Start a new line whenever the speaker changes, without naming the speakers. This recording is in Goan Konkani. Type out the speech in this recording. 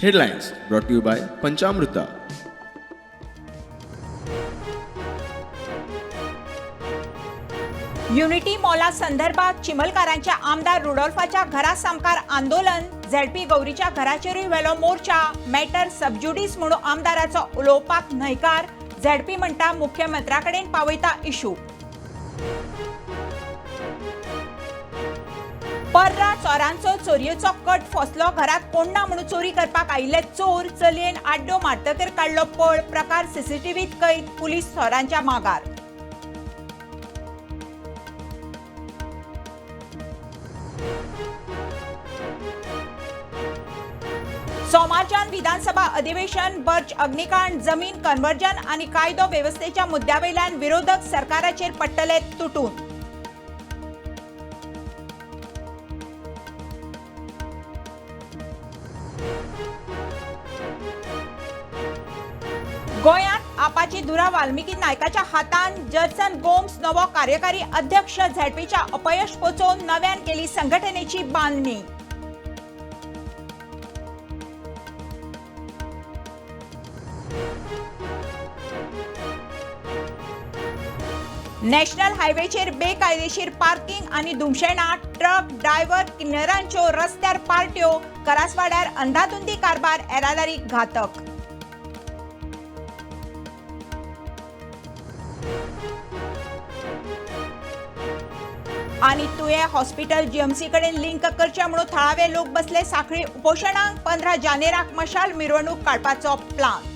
Headlines brought to you by Panchamruta.
Unity Maula संदर्भात चिमलकारांच्या आमदार रुडोल्फाच्या घरा सामकार आंदोलन. झेडपी गौरीच्या घराचेरूय व्हेलो मोर्चा. मॅटर सबज्युडिस म्हणून आमदाराचो उलोवपाक न्हयकार. झेडपी म्हणटा मुख्यमंत्र्या कडेन पावयता इशू. पर्रा चोरांचो चोरयेचो कट फसलो. घरात कोण ना म्हणून चोरी करपाक आयिल्ले चोर चलयेन आड्ड्यो मारतकीर काडलो पळ. प्रकार सीसीटीव्हीत कैद. पुलीस चोरांच्या मागार. सोमारच्यान विधानसभा अधिवेशन. बर्च अग्निकांड, जमीन कन्वर्जन आनी कायदो वेवस्थेच्या मुद्द्यावेल्यान विरोधक सरकाराचेर पडटले तुटून. गोंयांत आपाची धुरा वाल्मिकी नायकाच्या हातान. जर्सन गोम्स नवो कार्यकारी अध्यक्ष. झेडपीच्या अपयश पोचोवन नव्यान केली संघटनेची बांदणी. नॅशनल हायवेचेर बेकायदेशीर पार्किंग आनी धुमशेणां. ट्रक ड्रायव्हर किन्नरांच्यो रस्त्यार पार्ट्यो. करासवाड्यार अंधाधुंदी कारभार येरादारीक घातक. आनी तुयें हॉस्पिटल जीएमसी कडेन लिंक करचें म्हणून थळावे लोक बसले साखळी उपोशणाक. 15 जानेराक मशाल मिरवणूक काडपाचो प्लान.